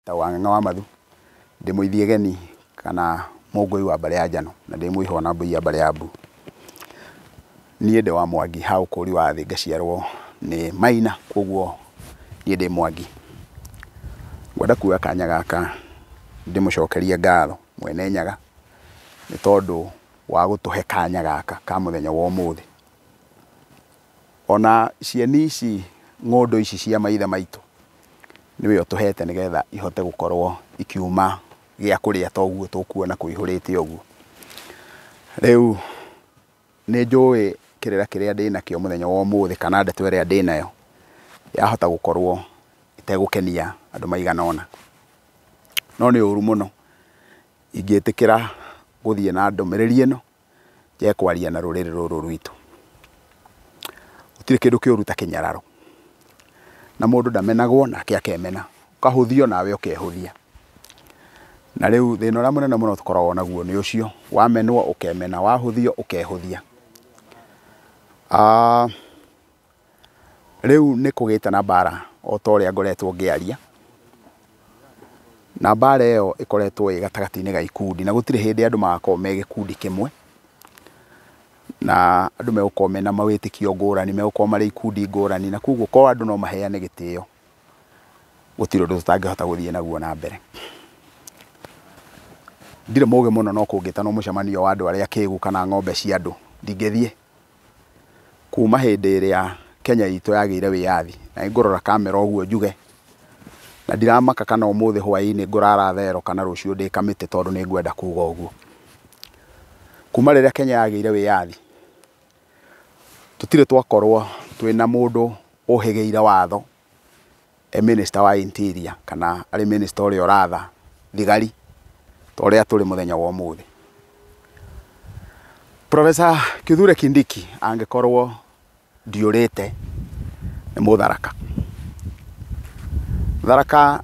Ta Wang'ang'a wa Mathu, ndĩ mũithiegeni kana mũngũi wa mbarĩ ya Njano na ndĩ mũihwa na mbũi ya mbarĩ ya Mbu. Niĩ ndĩ wa Mwangi ha ũkũri wa thĩ ngaciarwo nĩ Maina, koguo niĩ ndĩ Mwangi. Ngwenda kuoya kanya gaka ndĩmũcokerie ngatho Mwene Nyaga nĩ tondũ wa gũtũhe kanya gaka ka mũthenya wa ũmũthĩ. Ona cieni ici ng'ũndũ ici cia maithe maitũ nĩwe ũtũhete nĩgetha ihote gũkorwo ikiuma gĩa kũrĩa ta ũguo tũkuona kũihũrĩte ũguo. Rĩu nĩ njũĩ kĩrĩra kĩrĩa ndĩnakĩo mũthenya wa ũmũthĩ kana ndeto ĩrĩa ndĩnayo yahota gũkorwo ĩtegũkenia andũ maigana ũna. No nĩ ũru mũno ingĩtĩkĩra gũthiĩ na ndũmĩrĩri ĩno njage kwaria na rũrĩrĩ rũrũ rwitũ. Gũtirĩ kĩndũ kĩũru ta kĩnyararo, na mũndũ ndamenagwo nake akemena, ũkahũthio nawe ũkehũthia. Na rĩu thĩna ũrĩa mũnene mũno tũkoragwo naguo nĩ ũcio, wamenwo ũkemena, wahũthio ũkehũthia. Rĩu nĩ kũgĩte na mbara o ta ũrĩa ngoretwo ngĩaria, na mbara ĩyo ĩkoretwo ĩ gatagatĩ-inĩ ga ikundi, na gũtirĩ hĩndĩ andũ magakorwo me gĩkundi kĩmwe, na andũ megũkorwo mena mawĩtĩkio ngũrani, megũkorwo marĩ ikundi ngũrani, na koguo korwo andũ no maheane gĩtĩo, gũtirĩ ũndũ tũtangĩhota gũthiĩ naguo na mbere. Ndirĩ mũgĩ mũno no kũngĩtanwo mũcemanio wa andũ arĩa akĩgu kana ng'ombe cia andũ, ndingĩthiĩ. Kuma hĩndĩ ĩrĩa Kenya itũ yagĩire wĩyathi, na nĩngũrora kamera ũguo njuge, na ndiramaka kana ũmũthĩ hwaĩ-inĩ ngũrara thero kana rũciũ ndĩ kamĩtĩ tondũ nĩ ngwenda kuga ũguo. Kuma rĩrĩa Kenya yagĩire wĩyathi, tũtirĩ twakorwo twĩna mũndũ ũhĩgĩire watho e minister wa interior kana arĩ minister ũrĩa ũratha thigari ta ũrĩa tũrĩ mũthenya wa ũmũthĩ. Professor Kithure Kindiki angĩkorwo ndiũrĩte nĩ Mũtharaka. Tharaka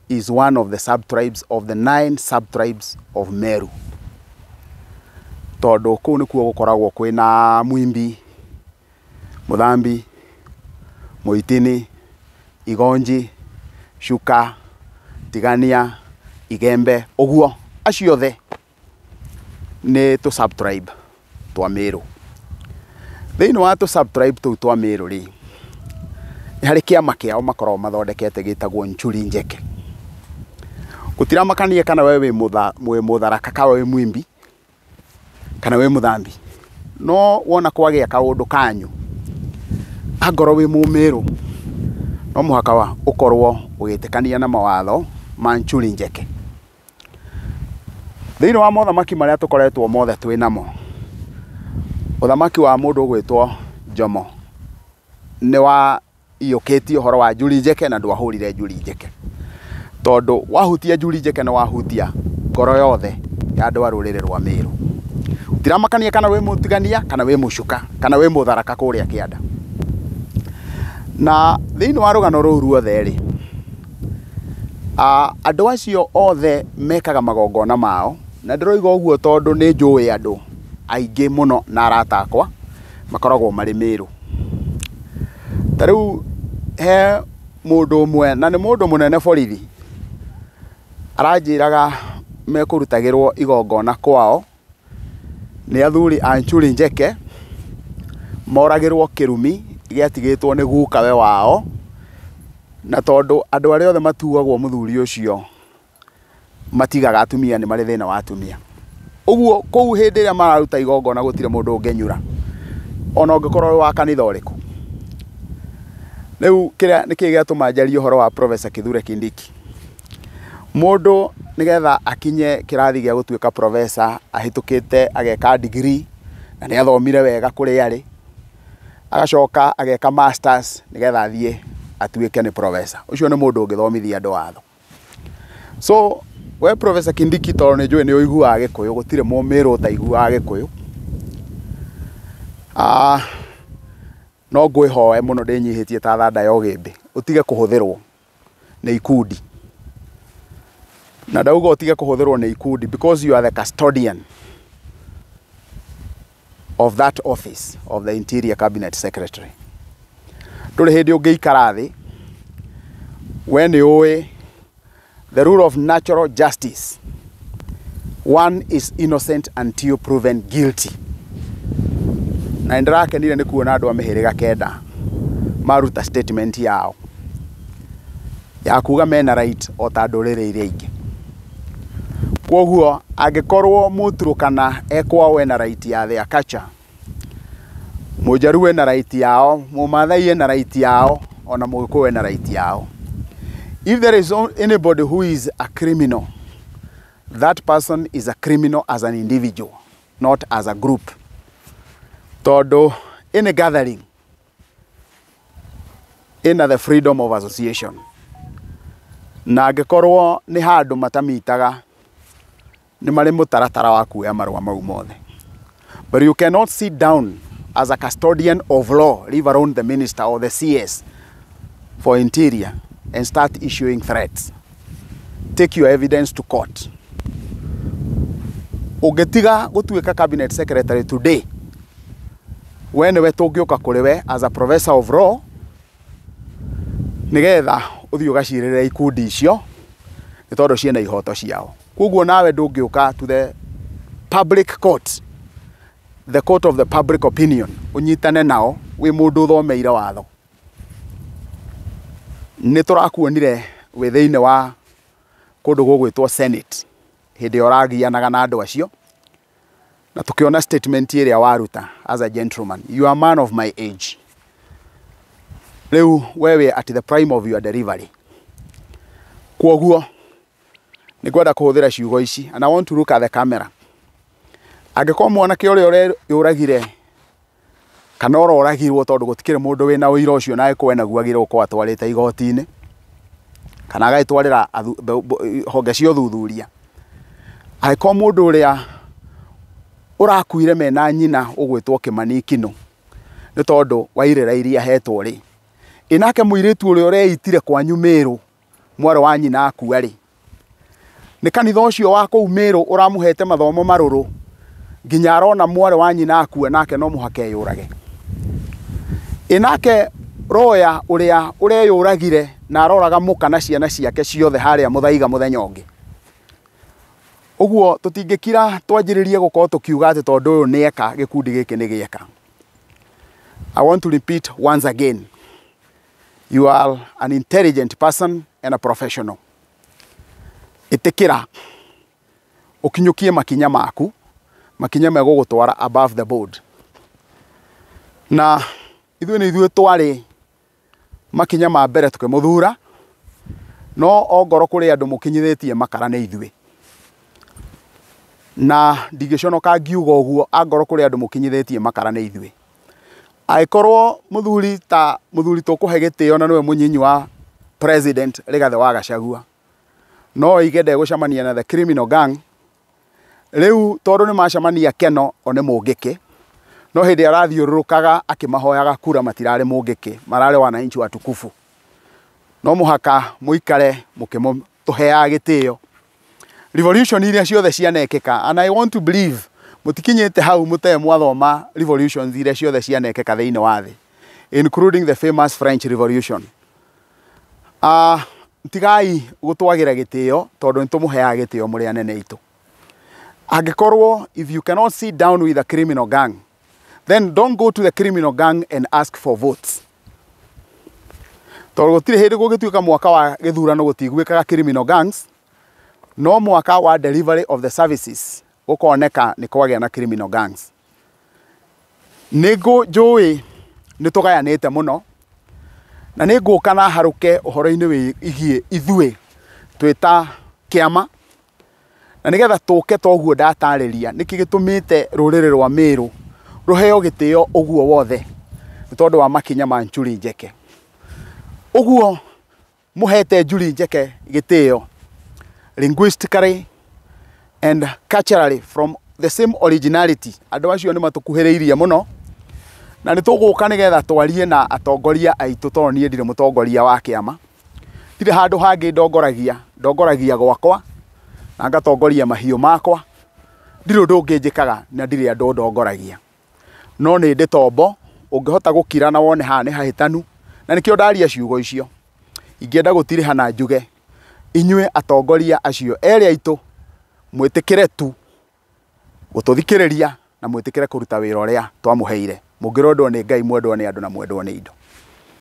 is one of the sub-tribes of the 9 sub-tribes of Meru. Tondũ kũu nĩkuo gũkoragwo kwĩna Mwimbi, Mũthambi, Mũitini, Igonji, Shuka, Tigania, Igembe, ũguo acio othe nĩ tũ sub-tribe twa Meru. Thĩinĩ wa tũ sub-tribe tũu twa Meru rĩ, nĩ harĩ kĩama kĩao makoragwo mathondekete gĩtagwo Nchuri Njeke. Gũtiramakania kana we wĩ Mũtharaka kana wĩ Mwimbi kana wĩ Mũthambi, no wona kwagĩa kaũndũ kanyu, angorwo wĩ Mũmĩrũ no mũhaka ũkorwo ũgĩtĩkania na mawatho ma Nchuri Njeke. Thĩinĩ wa mothamaki marĩa tũkoretwo mothe twĩ namo, ũthamaki wa mũndũ ũgwĩtwo Jomo nĩ wa iyũkĩtie ũhoro wa Njuri Njeke na ndwahũrire Njuri Njeke, tondũ wahutia Njuri Njeke nĩ wahutia ngoro yothe ya andũ a rũrĩrĩ rwa Meru. Gũtiramakania kana wĩ Mũtigania kana wĩ Mũcuka kana wĩ Mũtharaka kũrĩa kĩanda. Na thĩinĩ wa rũgano rũu ruothe rĩ, andũ acio othe mekaga magongona mao, na ndĩroiga ũguo tondũ nĩ njũĩ andũ aingĩ mũno na arata akwa makoragwo marĩ Meru. Ta rĩu he mũndũ ũmwe na nĩ mũndũ mũnene borithi, aranjĩraga mekũrutagĩrwo igongona kwao nĩ athuri a Nchuri Njeke, moragĩrwo kĩrumi gĩatigĩtwo nĩ gukawe wao, na tondũ andũ arĩa othe matuagwo mũthuri ũcio matigaga atumia, nĩ marĩ thĩna wa atumia. Ũguo kũu hĩndĩ ĩrĩa mararuta igongona gũtirĩ mũndũ ũngĩnyura, ona ũngĩkorwo wĩ wa kanitha ũrĩkũ. Rĩu kĩrĩa nĩkĩĩ gĩatũma njarie ũhoro wa Professor Kithure Kindiki? Mũndũ nĩgetha akinye kĩrathi gĩa gũtuĩka professor ahĩtũkĩte ageka degree na nĩ athomire wega kũrĩa arĩ, agacoka ageka masters nĩgetha athiĩ atuĩke nĩ professor. Ũcio nĩ mũndũ ũngĩthomithia andũ watho. So we Professor Kindiki, tondũ nĩ njũĩ nĩ ũiguaga Gĩkũyũ, gũtirĩ Mũmĩrũ ũtaiguaga Gĩkũyũ, no ngwĩhoe mũno ndĩnyihĩtie ta thanda ya ũgĩmbĩ, ũtige kũhũthĩrwo nĩ ikundi. Na ndauga ũtige kũhũthĩrwo nĩ ikundi because you are the custodian of that office of the Interior Cabinet Secretary. Ndũrĩ hĩndĩ ũngĩikara thĩ, we nĩ ũĩ The rule of natural justice, one is innocent until proven guilty. Na nĩndĩrakenire nĩ kuona andũ a mĩhĩrĩga 9 maruta statement yao ya kuga mena right o ta ndũrĩrĩ iria ingĩ. Kwoguo angĩkorwo Mũturũkana ekwao ena right ya their culture, Mũjaruo ena right yao, Mũmathai ena right yao, ona Mũgĩkũyũ ena right yao. If there is anybody who is a criminal, that person is a criminal as an individual, not as a group. Tondũ any gathering ina the freedom of association. Na angĩkorwo nĩ handũ matamitaga, nĩ marĩ mũtaratara wa kuoya marũa mau mothe. But you cannot sit down as a custodian of law, leave alone the minister or the CS for interior, and start issuing threats. Take your evidence to court. Ũngĩtiga gũtuĩka cabinet secretary today, we nĩwe tũngĩũka kũrĩ we as a professor of law, nĩgetha ũthiĩ ũgacirĩre ikundi icio, nĩ tondũ ciĩna ihoto ciao. Koguo nawe ndũngĩũka to the public court, the court of the public opinion, ũnyitane nao wĩ mũndũ ũthomeire watho. Nĩ tũrakuonire wĩ thĩinĩ wa kũndũ gũgwĩtwo Senate hĩndĩ ĩrĩa ũragianaga na andũ acio, na tũkĩona statement ĩrĩa waruta as a gentleman. You are a man of my age. Rĩu we wĩ at the prime of your delivery. Kwoguo nĩ ngwenda kũhũthĩra ciugo ici, and I want to look at the camera. Angĩkorwo mwanake ũrĩa ũreyũragire kana ũroragirwo, tondũ gũtikĩrĩ mũndũ wĩna ũira ũcio, na angĩkorwo enaguo agĩrĩirwo gũkorwo atwarĩte igoti-inĩ kana agagĩtwarĩra honge cia ũthuthuria. Angĩkorwo mũndũ ũrĩa ũrakuire mena nyina ũgwĩtwo Kĩmani Kinũ nĩ tondũ wa irĩra iria ahetwo rĩ, ĩ nake mũirĩtu ũrĩa ũreitire kwanyu Mĩrũ mwarĩ wa nyina akua rĩ, nĩ kanitha ũcio wa kũu Mĩrũ ũramũhete mathomo marũrũ nginya arona mwarĩ wa nyina akua nake no mũhaka eyũrage. Ĩ nake roya ũrĩa ũreyũragire na aroraga mũka na ciana ciake ciothe harĩa Mũthaiga mũthenya ũngĩ. Ũguo tũtingĩkira twanjĩrĩrie gũkorwo tũkiuga atĩ tondũ ũyũ nĩeka, gĩkundi gĩkĩ nĩ gĩeka. I want to repeat once again, you are an intelligent person and a professional. Ĩtĩkĩra ũkinyũkie makinya maku, makinya megũgũtwara above the board. Na ithuĩ nĩ ithuĩ twarĩ makinya ma mbere tũkĩmũthura, no ongorwo kũrĩ andũ mũkinyithĩtie makara nĩ ithuĩ. Na ndingĩconoka ngiuga ũguo, angorwo kũrĩ andũ mũkinyithĩtie makara nĩ ithuĩ. Angĩkorwo mũthuri ta mũthuri tũkũhe gĩtĩo na nĩwe mũnyinyi wa president Rigathĩ wa Gachagua, no oige ndegũcemania na the criminal gang. Rĩu tondũ nĩ macemania Keno o nĩ mũngĩkĩ, no hĩndĩ arathiũrũrũkaga akĩmahoyaga kura matirarĩ mũngĩkĩ, mararĩ wananchi watukufu. No mũhaka mũikare mũkĩmũtũheaga gĩtĩo. Revolution iria ciothe cianekĩka, and I want to believe mũtikinyĩte hau mũtarĩ mwathoma revolutions iria ciothe cianekĩka thĩinĩ wa thĩ, including the famous French Revolution. Tigai gũtwagĩra gĩtĩo tondũ nĩ tũmũheaga gĩtĩo mũrĩ anene aitũ. Angĩkorwo if you cannot sit down with a criminal gang, then don't go to the criminal gang and ask for votes. Tondũ gũtirĩ hĩndĩ gũgĩtuĩka mwaka wa gĩthurano gũtiguĩkaga criminal gangs, no mwaka wa delivery of the services gũkoneka nĩ kwagĩa na criminal gangs. Nĩ njũĩ nĩ tũgayanĩte mũno, na nĩ ngũka na harũke ũhoro-inĩ wĩgiĩ ithuĩ twĩ ta kĩama, na nĩgetha tũke toguo ndatarĩria nĩkĩ gĩtũmĩte rũrĩrĩ rwa Mĩrũ rũheo gĩtĩo ũguo wothe, nĩ tondũ wa makinya ma Njuri Njeke. Ũguo mũhete Njuri Njeke gĩtĩo linguistically and culturally from the same originality, andũ acio nĩ matũkuhĩrĩirie mũno, na nĩ tũgũka nĩgetha twarie na atongoria aitũ, tondũ niĩ ndirĩ mũtongoria wa kĩama, ndirĩ handũ hangĩ ndongoragia, ndongoragia gwakwa na ngatongoria mahiũ makwa, ndirĩ ũndũ ũngĩ njĩkaga na ndirĩ andũ ndongoragia. No nĩ ndĩ tombo ũngĩhota gũkira na wone haha nĩ hahĩtanu, na nĩkĩo ndaria ciugo icio. Ingĩenda gũtirĩha na njuge Inyuĩ atongoria acio erĩ aitũ mwĩtĩkĩre tu gũtũthikĩrĩria na mwĩtĩkĩre kũruta wĩra ũrĩa twamũheire. Mũngĩrondwo nĩ Ngai, mwendwo nĩ andũ na mwendwo nĩ indo.